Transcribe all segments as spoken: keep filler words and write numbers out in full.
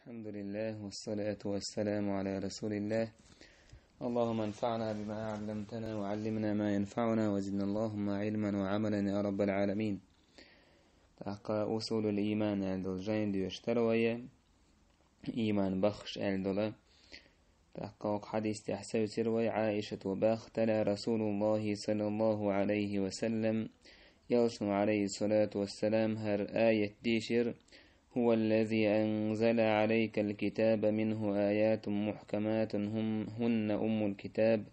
الحمد لله والصلاة والسلام على رسول الله. اللهم انفعنا بما علمتنا وعلمنا ما ينفعنا وزدنا اللهم علما وعملا يا رب العالمين. ТӀаккха «Усулул иман» аьлла долу жайн доьшуш тара вай, иман баххаш аьлла долу. ТӀаккха оцу хьадис тӀехь севцира вай Ӏаишата бах: «تلا رسول الله صلى الله عليه وسلم», Элчано, алейхиссалату вассалам, хӀара аят дийшира: «هو الذي أنزل عليك الكتاب منه آيات محكمات هم، هن أم الكتاب».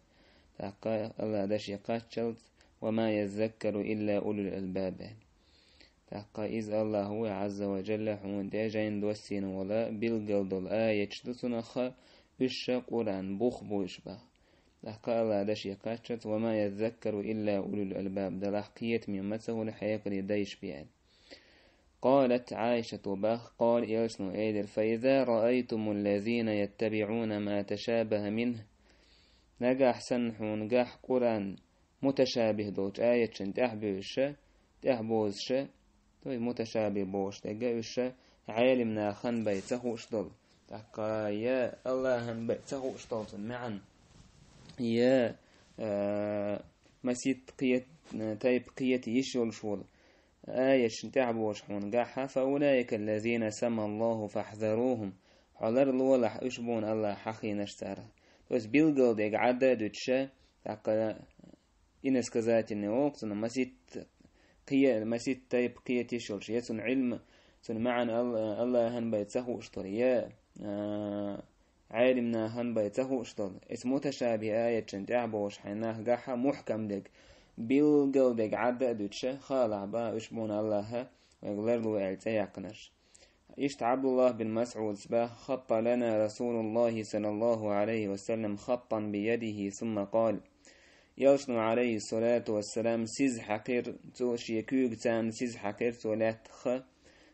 ТӀаккха Аллах даше кхаччалц: «وما يذكر إلا أولو الألباب». ТӀаккха иза Аллах ву, Ӏазза ва Джалла, хьуна тӀе жайн доссийна волу билггал долу аяташ ду цунах, уьш ша Къуръан бух бу уьш бах. ТӀаккха Аллах даше кхаччалц: «وما يذكر إلا أولو الألباب», делахь кхетаме ма ца хуьлу хьекъале дайш бен. قالت عائشة бах, قال Элчано элира: «فإذا رأيتم الذين يتبعون ما تشابه منه». Нагахь санна хьуна гахь Къуръан муташабих долчу аятшна тӀаьхьабуьйша, тӀаьхьабозуша, то есть муташабих бохуш дерг а уьш ша, Ӏелим нахана бен ца хууш долу. ТӀаккха я Аллахьан бен ца хууш долу цунна маьӀна, я, а, масит кхета, тайпа кхета йиш йолуш волу аятшна тӀаьхьабозуш хьуна гахь, «فأولئك الذين سمى الله فاحذروهم». Хьо ларлолахь, уьш буна Аллах хьахийнарш цара. То есть билггал дерг Ӏадда а дуьтуша, тӀаккха иносказательный олу цунна, масит кхе-, масит тайпа кхета йиш йолуш, я цунна Ӏилма, цунна маьӀна Алла-, Аллахьан бен ца хууш долу, я, а, Ӏелим нахана бен ца хууш долу. Эца муташабих аятшна тӀаьхьабозуш хьайн нах гахь мухкам дерг, билггал дерг Ӏадда а дуьтуша, хаалахь бан уьш буна Аллаха вайга ларло аьлла цӀе яьккхинарш. Иштта Ӏабдуллах бин МасӀудс бах: «خط لنا رسول الله صلى الله عليه وسلم خطا بيده ثم قال». Элчано, алейхиссалату вассалам, сиз хьаькхира, цо шен куьйга царна сиз хьаькхира цо лаьттах,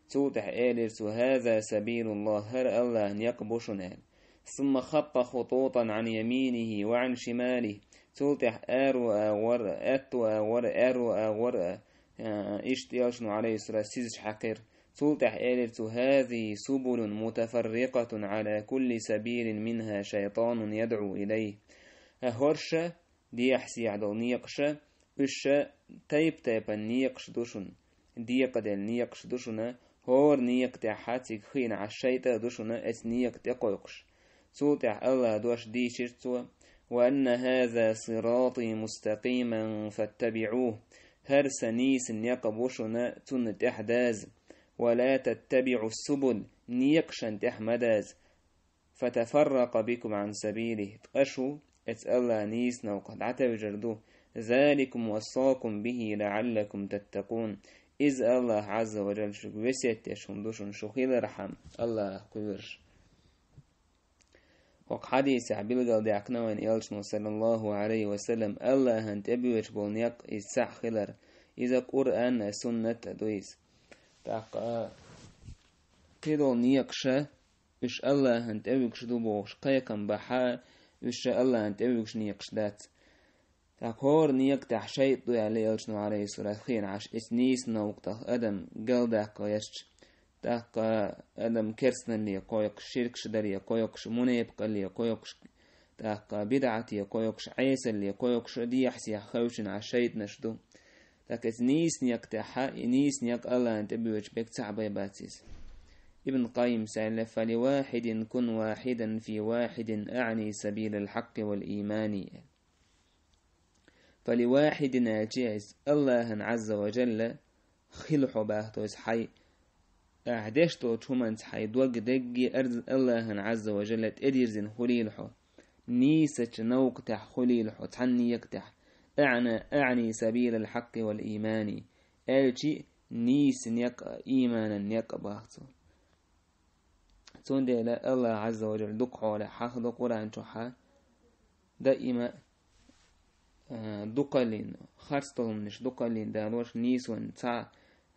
цул тӀаьхьа элира цо: «هذا سبيل الله», хӀара Аллахьан некъ бу шуна аьлла. «ثم خط خطوطا عن يمينه وعن شماله». Цул тӀаьхьа аьрру агӀор а, аьтту агӀор а, аьрру агӀор а, а, иштта Элчано, алейхиссалату, сизаш хьаькхира. Цул тӀаьхьа элира цо: «هذه سبل متفرقة على كل سبيل منها شيطان يدعو إليه». ХӀорш а, дехьа-сехьа долу некъаш а, уьш а тайп-тайпана некъаш ду шуна, декъаделла некъаш ду шуна, хӀора некъа тӀехь цига хиъна Ӏаш шайтӀа а ду шуна эца некъа тӀе кхойкхуш. Цул тӀаьхьа Аллаха дош дийшира цо: «وأن هذا صراطي مستقيما فاتبعوه». ХӀара сан нийса некъ бу шуна, цунна тӀаьхьа даза. «ولا تتبعوا السبل», некъашна тӀаьхьа ма даза. «فتفرق بكم عن سبيله», ткъа шу эца Аллаха нийса новкъа дӀатевжар ду. «ذلكم وصاكم به لعلكم تتقون». Иза Аллах Ӏазза ва Джалла шуьга весет деш хӀума ду шуна, шу хилархьама Аллахах кхоьруш. ХӀокху хьадисехь билгалдаьккхина вайна Элчано, саллаллаху Ӏалайхи ва саллам, Аллахьан тӀебоьдуш болу некъ иза цхьаъ хилар. Иза Къуръан а, суннат а ду иза. ТӀаккха кхидолу некъаш а, уьш Аллахьан тӀевуьгуш ду бохуш кхайкхам бахьа, уьш ша Аллахьан тӀевуьгуш некъаш дац. ТӀаккха хӀора некъа тӀехь шайтӀа ду аьлла Элчано, Ӏалайхиссалату, хиъна Ӏаш, эца нийса новкъа тӀехь адам галдаккха гӀерташ. ТӀаккха адам керстаналле кхойкхуш, ширкаш дале кхойкхуш, мунепакъалле кхойкхуш, тӀаккха бидӀате кхойкхуш, Ӏесалле кхойкхуш, дехьа-сехьа хевшина Ӏаш шайтӀанаш ду. ТӀаккха эца нийса некъа тӀехь, и нийса некъ Аллахьан тӀебоьдуш берг цхьаъ бен бац иза. Ибн Къаййимс аьлла: «فلواحد كن واحدا في واحد أعني سبيل الحق والإيمان». «فلواحد» аьлча иза Аллахьан Ӏазза ва Джалла хила хьо бах, то есть хьайн ахь деш долчу хӀуманца хьайн дог дегге арз-, Аллахьан Ӏазза ва Джалла тӀедирзина хуьлийла хьо. Нийсачу новкъа тӀехь хуьлийла хьо, цхьана некъа тӀехь. «أعن-، أعني سبيل الحق والإيمان», аьлчи нийса некъ а, ийманан некъ а бах цо. Цундела Аллах Ӏазза ва Джалла дукха хьоле хьахадо Къуръан чохь а, даима, а, дукхаллин, харц долу хӀуманаш дукхаллин далош, нийсонан цхьаъ,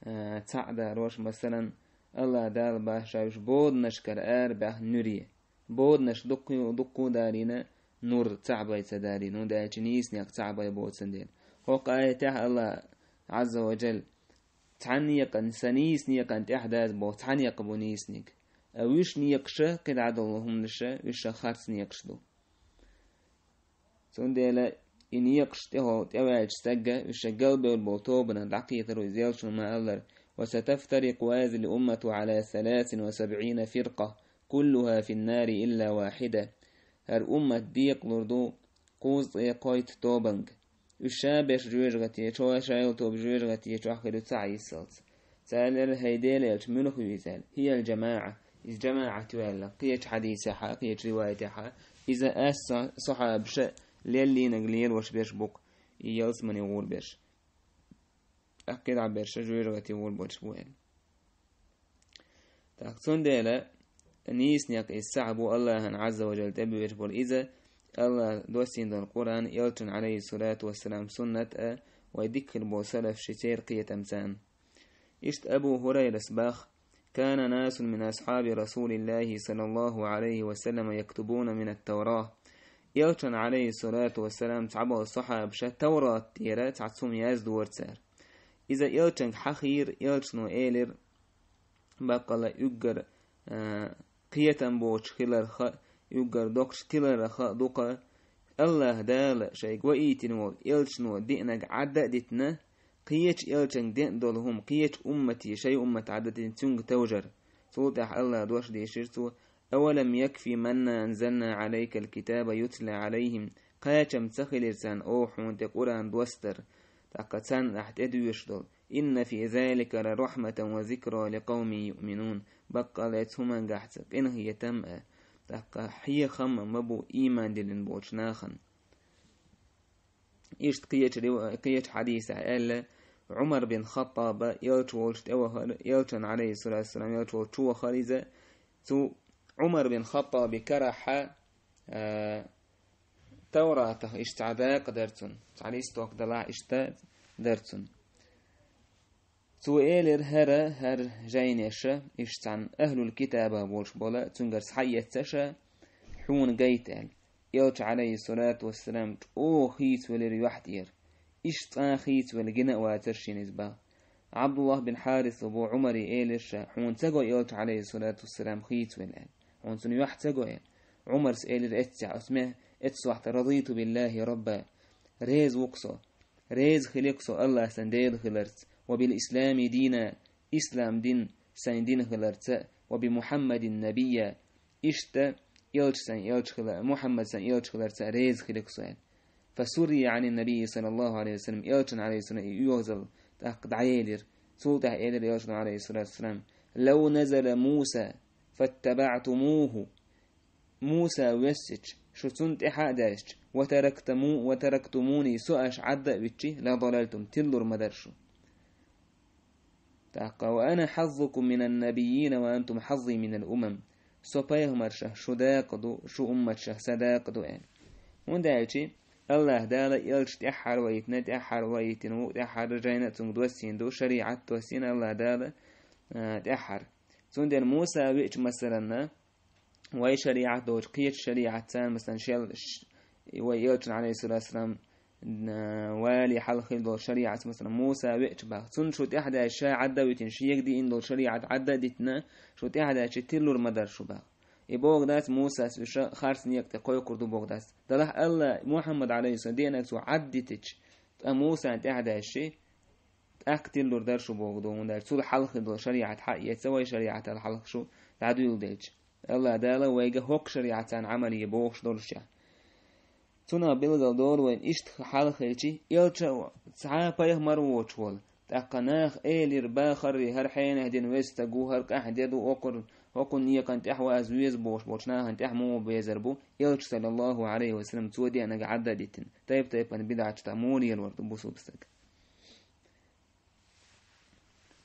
а, цхьаъ далош, масалан, Аллах Дала баха ша уьш боданашкара арабаьхна нуьре. Боданаш дуккха-, дуккха а далийна, нур цхьаъ бен ца далийна, хӀунда аьлча нийса некъ цхьаъ бен боцун дела. ХӀокху аятехь Аллах Ӏазза ва Джалла: «Цхьана некъан, сан нийса некъан тӀехь даза боху, цхьана некъ бу нийса некъ». А уьш некъаш, кхидӀа долу хӀуманаш, уьш харц некъаш ду. Цундела и некъаш тӀехула тӀеваьллачу стага уьш галбевлла болу тобанах дӀакхетар ву иза, элчано ма-аллара: «وستفترق هذه الأمة على ثلاث وسبعين فرقة، كلها في النار إلا واحدة». ХӀара уммат декъалур ду кхузткъе кхойтта тобанга. Уьш ша берш жоьжахати, чо ша йолу тоба жоьжахати чохь хир ю ца Ӏийсалц. Цара элира: «ХӀай Делан элча, муьлха ю иза?» аьлла. «ХӀиял джамаӀа». Иза джамаӀат ю аьлла. Кхечу хьадисехь а, кхечу риваятехь а, иза ас са-, сахьабаша леллийнарг лелош берш бу-кх, и ялсамане гӀур берш. ТӀаккха кхидӀа берш жоьжахати гӀур болуш бу аьлла. ТӀаккха цундела нийса некъ иза ца Ӏа бу, АллахӀан Ӏазза ва Жалла тӀебоьжуш болу иза, АллахӀа доссийна долу Къуръан, элчан, Ӏалайхиссалату вассалам, суннат а, вай дика хир болу салафаш, церан кхетам царна. Иштта Абу ХӀурайрас боху: «كان ناس من أصحاب رسول الله صلى الله عليه وسلم يكتبون من التوراة». Элчан, Ӏалайхиссалату вассалам, цхьаболу сахьабаша Таврат тӀера цхьацца хӀума яздора цара. Иза элчанга хьахийра, элчано элира: «Баккъалла уггар, а, кхетам боцуш хиларх а, уггар доккхачу тиларх а дукха АллахӀ Дала шайга ваийтина волу элчано деанарг Ӏадда а дитина, кхечу элчанга деана долу хӀума кхечу уммате, шайн уммате Ӏадда дитина, цуьнга товжар». Цул тӀаьхьа АллахӀа дош дийшира цо: «أولم يكفهم أنا أنزلنا عليك الكتاب يتلى عليهم». Кхачам ца хилира царна оха хьуна тӀе Къуръан доссадар, тӀаккха царна ахь тӀедоьшуш долу: «إن في ذلك لرحمة وذكرى لقوم يؤمنون». Баккъалла цу хӀумангахь цхьа къинхетам а, тӀаккха хьехам а ма бу ийман диллина болчу нахана. Иштта кхечу рив-, кхечу хьадисехь аьлла, Ӏумар бин Хаттаба элча волчу тӀевахара, элчан, Ӏалайхиссалату вассалам, элча волчу чу вахара иза, цу Ӏумар бин Хаттаби карахь, а, Тавратах иштта цхьа дакъа дара цунна, цхьа листок далахь иштта дара цунна. Цо элира: «ХӀара, хӀара жайнеша, иштта цхьана ахӀлул китаба болуш бола, цуьнгара схьаэццаша, хьуна гайта», аьлла. Элча, Ӏалайхиссалату вассалам, чӀогӀа хийцавелира юьхь тӀера. Иштта цкъа а хийцавелла гина а вацара шена иза боху. Ӏабдуллах бин Хьарис бу Ӏумаре элира ша: «Хьуна ца го Элча, Ӏалайхиссалату вассалам, хийцавелла?» аьлла. «Хьуна цуьнан юьхь ца го?» аьлла. Ӏумарс элира эццехь, оцу ме-, эццахь: «رضيت بالله ربا». Реза ву-кх со. Реза хили-кх со АллахӀ сайн Дела хиларца, «وبالإسلام دينا», ислам дин сайн дин хиларца, «وبمحمد نبيا», иштта Элча сайн Элча хила-, Мухьаммад сайн Элча хиларца реза хили-кх со аьлла. «فسري عن النبي صلى الله عليه وسلم», Элчан, Ӏалайхиссалам, и оьгӀазалла тӀаккха дӀаелира. Цул тӀаьхьа элира Элчано, Ӏалайхиссалату вассалам: «لو نزل موسى فاتبعتموه». Муса воьссича, шу цунна тӀаьхьа а даьлча, «وتركتمو-، وتركتموني», со аша Ӏадда а витчи, «لضللتم», тиллур ма дара шу. ТӀаккха: «وأنا حظكم من النبيين وأنتم حظي من الأمم». Со пайхамаршах шу дакъа ду, шу умматшах сан дакъа ду аьлла. ХӀунда аьлча АллахӀ Дала Элча тӀаьххьара ваийтина, тӀаьххьара ваийтина ву, тӀаьххьара жайна а цуьнга доссийна ду, шариӀат доссийна АллахӀ Дала, а, тӀаьххьара. Цундела Муса веача, масалан, вай шариӀат доцу, кхечу шариӀат царна, масалан, шел ш-, вай Элчан, Ӏалайхиссалату вассалам, н-, вале хьалха хила долу шариӀат, масалан, Муса веача боху. Цунна шу тӀаьхьадаьлча ша Ӏадда а витина, шега диъна долу шариӀат Ӏадда а дитина, шу тӀаьхьадаьлча тиллур ма дара шу боху. И боху дац Мусас уьш харц некъа тӀе кхойкхур ду боху дац. Делахь АллахӀ Мухьаммад, Ӏалайхиссалам, деанарг цо Ӏадда дитича, ткъа Мусана тӀаьхьадаьлча, тӀаккха тиллур дара шу боху ду, хӀунда аьлча цул хьалха хила долу шариӀат хьаэца, вай шариӀатал хьалха шу дӀадуьйладелча. АллахӀ Дала вайга хӀокху шариӀатан Ӏамал е бохуш долушехь. Цунах билгал долу вайна иштта хьалха хилчи, Элча цхьа а пайхамар воцуш волу, тӀаккха наха элира: «Бахарри, хӀара хьенех дина веза стаг ву, хӀара къаьхьа де ду, хӀокхур-, хӀокхунна некъан тӀаьхьа ваза веза», бохуш болчу нахана тӀаьхьа муха безар бу, Элча, саллаллаху Ӏалайхи ва саллам, цо деанарг Ӏадда а дитина. Тайп-тайпана бидӀаташ тӀе муха лелор ду бусулба стаг.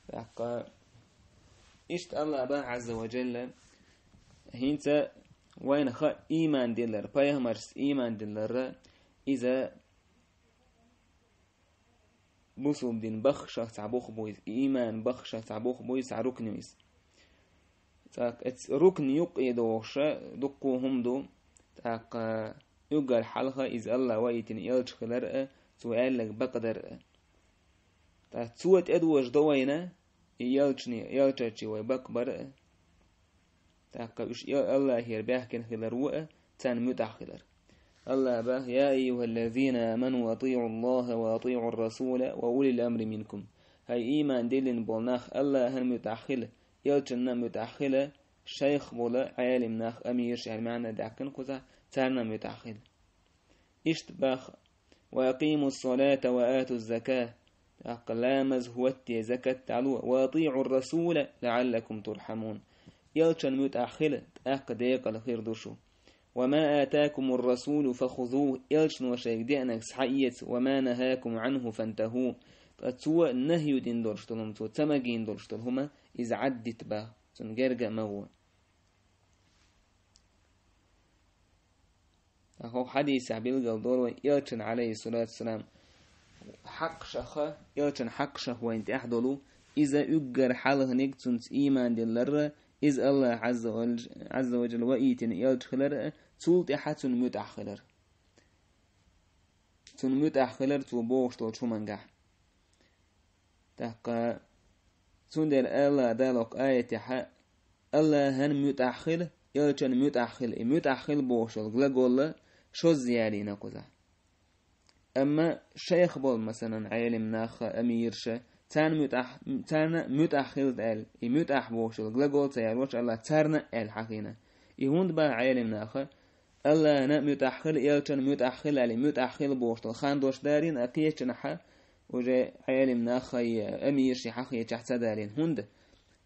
ТӀаккха иштта АллахӀ боху, Ӏазза ва Жалла, хӀинца вайна хаьа, ийман диллар, пайхамаршца ийман диллар, иза бусулба дин баххашах цхьа бух бу иза, ийман баххашах цхьа бух бу иза, цхьа рукн ю иза. ТӀаккха эц рукн юккъе догӀуша дуккха хӀума ду, тӀаккха уггар хьалха иза АллахӀ ваийтина Элча хилар а, цо аьлларг бакъдар а. Ткъа цо тӀедожадо вайна, и Элчане, Элчанче вай бакъбар а. ТӀаккха уьш Аллахьера баьхкина хилар ву а, царна муьтӀахь хилар. Аллаха бах: «يا أيها الذين آمنوا أطيعوا الله وأطيعوا الرسول وأولي الأمر منكم». ХӀай ийман диллина болу нах, Аллахьана муьтӀахь хила, элчанна муьтӀахь хила, шайх болу Ӏелим нах, амираш аьлла маьӀна даьккхина кхузахь, царна муьтӀахь хила. Иштта бах: «وأقيموا الصلاة وآتوا الزكاة». ТӀаккха ламаз хӀотте, закат дӀало: «وأطيعوا الرسول لعلكم ترحمون». Элчан муьтӀахь хила, тӀаккха декъала хир ду шу. «وما آتاكم الرسول فخذوه». Элчано шайга деанарг схьаэца: «وما نهاكم عنه فانتهوا». Ткъа цо нахью дина долуш долу хӀума, цо ца магийна долуш долу хӀума, иза Ӏаддита бах, цунна герга а ма гӀо. ТӀаккха хӀокху хьадисехь билгал дора вай, элчан, Ӏалайхиссалату вассалам, хьакъ шаха, элчан хьакъ шаха вайна тӀехь долу, иза уггар хьалханиг цунца ийман диллар, иза Аллаха Ӏазза ва, Ӏазза ва Джалла ваийтина элча хилар, цул тӀаьхьа цунна муьтӀахь хилар. Цунна муьтӀахь хилар цо бохуш долчу хӀумангахь. ТӀаккха цундела Аллаха Дала хӀокху аятехь: «Аллахьан муьтӀахь хила, элчан муьтӀахь хила». И муьтӀахь хила бохуш йолу глагол шозза ялийна кхузахь. Амма шайх болу, масалан, Ӏелим нах, амирша, царна муьтӀахь, царна муьтӀахь хила аьлла, и муьтӀахь бохуш йолу глагол ца ялош, Аллаха царна аьлла хьахийна. И хӀунда бах Ӏелим наха: «Аллахьана муьтӀахь хила, элчан муьтӀахь хила», аьлла, и муьтӀахь хила бохуш долу хан дош далийна, а кхечанхьа уже Ӏелим нах а, амирша хьахечахь ца далийна. ХӀунда?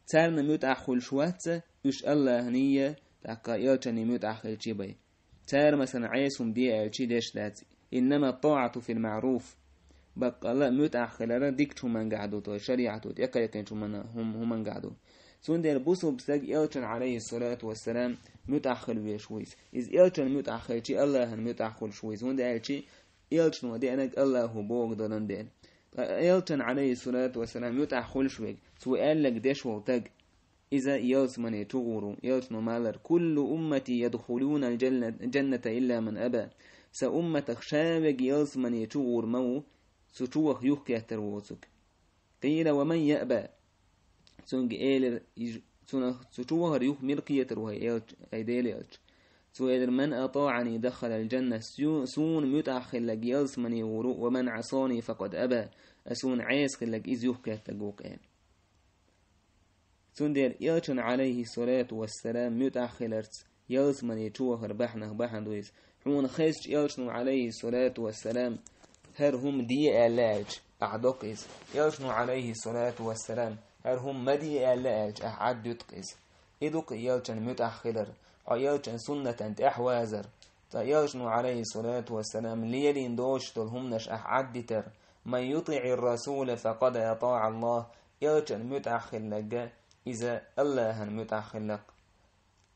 Царна муьтӀахь хуьлуш вац уьш Аллахьаний, тӀаккха элчаний муьтӀахь хилчий бен. Цара, масалан, Ӏеса хӀума де аьлчий деш дац. «إنما الطاعة في المعروف». Баккъалла а муьтӀахь хилар дикачу хӀумангахь ду, то есть шариӀато тӀекхайкхинчу хӀумана-, хӀум-, хӀумангахь ду. Цундела бусулба стаг элчан, Ӏалайхиссалату вассалам, муьтӀахь хила веш ву иза. Иза элчан муьтӀахь хилчий, Аллахьан муьтӀахь хуьлуш ву иза. ХӀунда аьлча элчано деанарг Аллахо боху долан дела. Ткъа элчан, Ӏалайхиссалату вассалам, муьтӀахь хуьлуш верг, цо аьлларг деш волу стаг, иза ялсамане чу гӀур ву. Элчано ма аллара: «كل أمتي يدخلون الجنة، الجنة إلا من أبى». Сан умматах ша верг ялсамане чу гӀур ма ву, цу чу ваха юхакхетар воцург. «قيل ومن يأبى؟» Цуьнга элира, иж-, цунах цу чу вахар юха мила кхетар ву, хӀай элча, хӀай Делан элча? Цо элира: «من أطاعني دخل الجنة», су-, суна муьтӀахь хилларг ялсамане гӀур ву, «ومن عصاني فقد أبى», а суна Ӏеса хилларг иза юхакхеттарг ву-кх, элира. Цундела элчан, Ӏалайхиссалату вассалам, муьтӀахь хиларца ялсамане чу вахар бахьанах бахьана ду иза. Хьуна хезча элчано, Ӏалайхиссалату вассалам, хӀара хӀума де аьлла аьлча, ахь до-кх иза. Элчано, Ӏалайхиссалату вассалам, хӀара хӀума ма де аьлла аьлча, ахь Ӏаддуьту-кх иза. И ду-кх элчан муьтӀахь хилар, хьо элчан суннатан тӀаьхьавазар. Ткъа элчано, Ӏалайхиссалату вассалам, лелийна доцуш долу хӀуманаш ахь Ӏаддитар: «من يطع الرسول فقد أطاع الله», элчан муьтӀахь хилларг, иза Аллахьан муьтӀахь хилла-кх.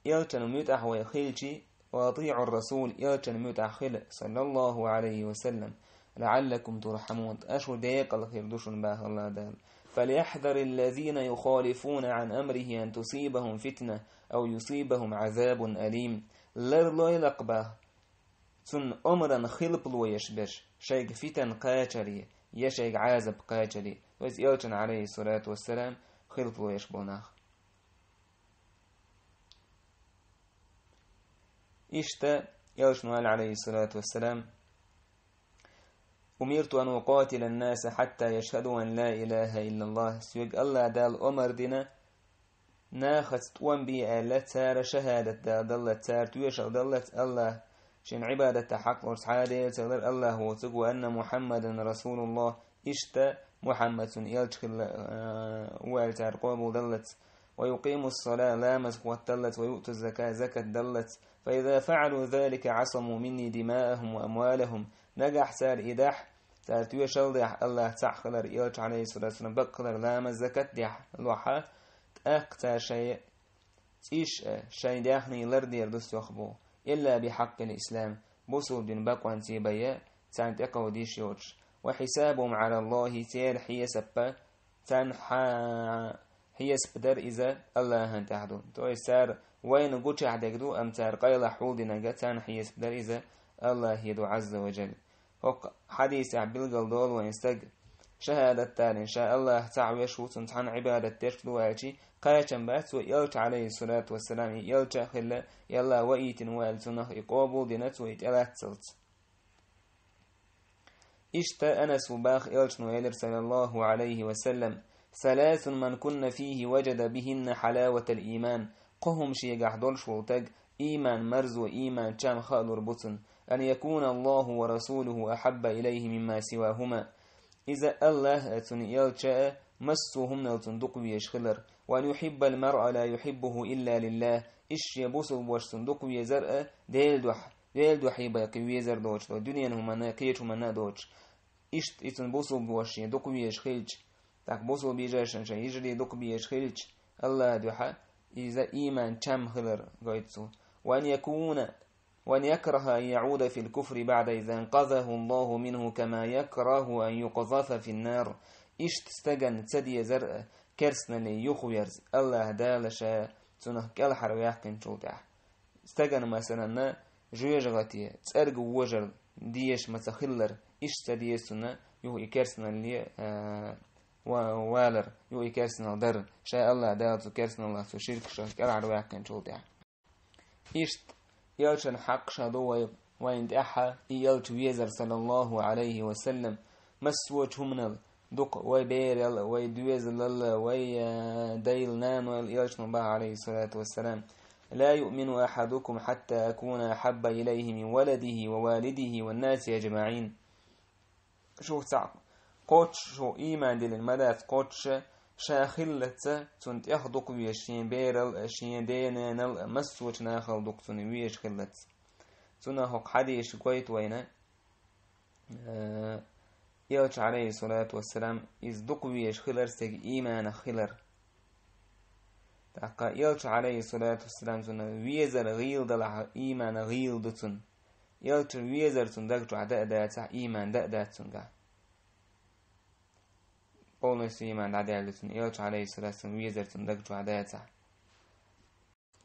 Элчан муьтӀахь вай хилчи, «وأطيعوا الرسول», элчан муьтӀахь хила, صلى الله عليه وسلم, «لعلكم ترحمون», ткъа шу декъала хир ду шуна, бах Аллаха Дала. «فليحذر الذين يخالفون عن أمره أن تصيبهم فتنة أو يصيبهم عذاب أليم». Ларлойла-кх, бах, цуьнан омран хилпало еш берш, шайга фитан кхачаре, я шайга Ӏазап кхачаре, то есть элчан, Ӏалайхиссалату вассалам, хилпало еш болу нах. Иштта элчано аьлла, Ӏалайхиссалату вассалам: «أمرت أن أقاتل الناس حتى يشهدوا أن لا إله إلا الله». Соьга Аллаха Дала омар дина, нахаца тӀом бе аьлла, цара шахӀадат даллалц, цара тоьшалла даллалц Аллах, шен Ӏибадатах хьакъ луш цхьа а Дела ца хилар Аллах воцург, «وأن محمدا رسول الله», иштта Мухьаммад цуьнан элча хилла, а, ву аьлла цара къобал даллалц, «ويقيموا الصلاة», ламаз хӀотталлалц, «ويؤتوا الزكاة», закат даллалц. «فإذا فعلوا ذلك عصموا مني دماءهم وأموالهم». Нагахь цара и дахь, цара тоьшалла дехь, Аллах цхьаъ хилар, элча, Ӏалайхиссалату вассалам, бакъ хилар, ламаз, закат дехь лохьа, тӀаккха цара шайн цӀийш а, шайн даьхний лардер ду сох бу, «إلا بحق الإسلام», бусулба дин бакъонца бен, царна тӀекховдийш йоцуш. «وحسابهم على الله», церан хьесап а, царна хьа-, хьесап дар иза Аллахьан тӀехь ду. То есть цара вайна гучехь дерг ду, амма цара къайлах хьулдинарг а, царна хьесап дар иза Аллахе ду, Ӏазза ва Джалла. ХӀокху хьадисехь билгал долу вайн стаг, шахӀадат далийна, ша АллахӀ цхьаъ веш ву, цунна цхьанна Ӏибадат деш ду аьлча, кхачам бац цо элча, Ӏалайхи ссалату вассалам, и элча а хилла, и АллахӀ ваийтина ву аьлла, цунах и къобал дина, цо и тӀелатталц. Иштта Анаса баха, элчано элира, саллаллахӀу Ӏалайхи ва саллам: «ثلاث من كن فيه وجد بهن حلاوة الإيمان». Кхо хӀума шегахь долуш волу стаг, ийман марзо, ийман чам хаалур бу цунна: «أن يكون الله ورسوله أحب إليه مما سواهما». Иза АллахӀ а, цуьнан элча а, массо а хӀуманал цунна дукха везаш хилар. «وأن يحب المرء لا يحبه إلا لله». Иштта шен бусулба ваша цунна дукха везар а, Делан дуьхьа, Делан дуьхьа бен кхин везар доцуш долу, дуьненан хӀуманна а, кхечу хӀуманна а доцуш. Иштта и цуьнан бусулба ваша шен дукха везаш хилча, тӀаккха бусулба йижаршна шайн йижарий дукха безаш хилча, АллахӀан дуьхьа иза ийман чам хилар гойту цо. «وأن يكون، وأن يكره أن يعود في الكفر بعد إذ أنقذه الله منه كما يكره أن يقذف في النار». Иштта стагана ца дезар а, керстаналле юхаверза, АллахӀ Дала ша цунах кӀелхьарваьккхинчул тӀаьхьа. Стагана, масалан, жоьжахати, цӀерга вожар дезаш ма ца хиллара, иштта ца деза цунна юха и керстаналле, а, ва-, валар, юха и керстаналла дар, ша АллахӀ Дала цу керстаналлах, цу ширкашах кӀелхьарваьккхинчул тӀаьхьа. Иштта элчан хьакъ ша ду вай, вайна тӀехь и элча везар, саллаллахӀу Ӏалайхи ва саллам, массочу хӀуманал, дукха вай берал а, вай доьзалал а, вай, а, дайла-нанойла, элчано баха, Ӏалайхи ссалату вассалам: «لا يؤمن أحدكم حتى أكون أحب إليه من ولده ووالده والناس أجمعين». Шух цхьаъ кхоччуш, шух ийман диллина ма дац кхоччуш, ша хиллалц цунна тӀех дукха везаш шен берал а, шен ден-ненал а, массочу нахал дукха цунна везаш хиллалц. Цунах хӀокху хьадисаша гойту вайна, э, элча, Ӏалайхи ссалату вассалам, иза дукха везаш хилар стеган ийманах хилар. ТӀаккха элча, Ӏалайхи ссалату вассалам, цунна везар гӀийла далахь, ийман гӀийла ду цунна. Элча везар цунна даг чохь дан а дацахь, ийман дан а дац цуьнгахь. Полностью ийман дӀадаьлла ду цунна, элча, Ӏалайхи ссалату вассалам, везар цунна даг чохь дацахь.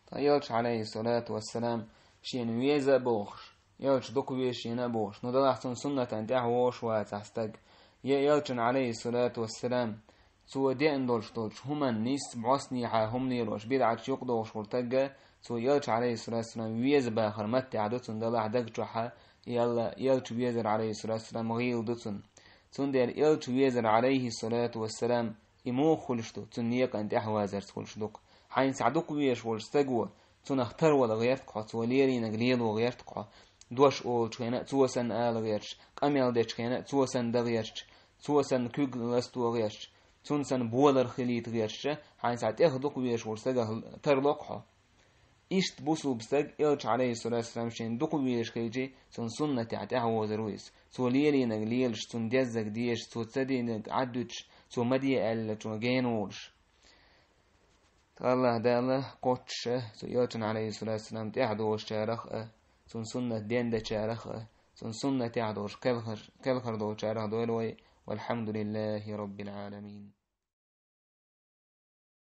Ткъа элча, Ӏалайхи ссалату вассалам, шена веза а бохуш, элча дукха веза шена а бохуш, ну, делахь цунна суннатан тӀехь вогӀуш вацахь стаг, я элчан, Ӏалайхи ссалату вассалам, цо деана долуш долчу хӀуманна нийса бӀостанехьа хӀума лелош, бидӀаташ юкъадохуш волу стаг, цо элча, Ӏалайхи ссалату вассалам, веза бахар маттехь ду цунна, делахь даг чохь, и АллахӀ, элча везар, Ӏалайхи ссалату вассалам, гӀийла ду цунна. Цундела элча везар, Ӏалайхи ссалату вассалам, и муха хуьлуш ду, цуьнан некъан тӀехь вазарца хуьлуш ду-кх. Хьайна схьа дукха везаш волчу стага, цунах тарвала гӀерта-кх хьо, цо лелийнарг лело гӀерта-кх хьо. Дош олучу хенахь а цо санна ала гӀерташ, къамел дечу хенахь а цо санна дан гӀерташ, цо санна куьг ласто гӀерташ, цунна санна болар хилийта гӀерташ, хьайна схьа тӀех дукха везаш волчу стагах тарло-кх хьо. Иштта бусулба стаг элча, Ӏалайхи ссалату вассалам, шена дукха везаш хилча, цунна суннатехь тӀехь вовзар ву иза. Цо лелийнарг лелаш, цунна деззарг дезаш, цо ца динарг Ӏад дуьтуш, цо ма де аьллачунна гена волуш. АллахӀ Дала кхоччуш а, цу элчан, Ӏалайхи ссалату вассалам, тӀехь долчарах а, цунна суннат дендечарах а, цунна суннатехь долуш кхелхар, кхелхар долчарах дойла вай. والحمد لله رب العالمين.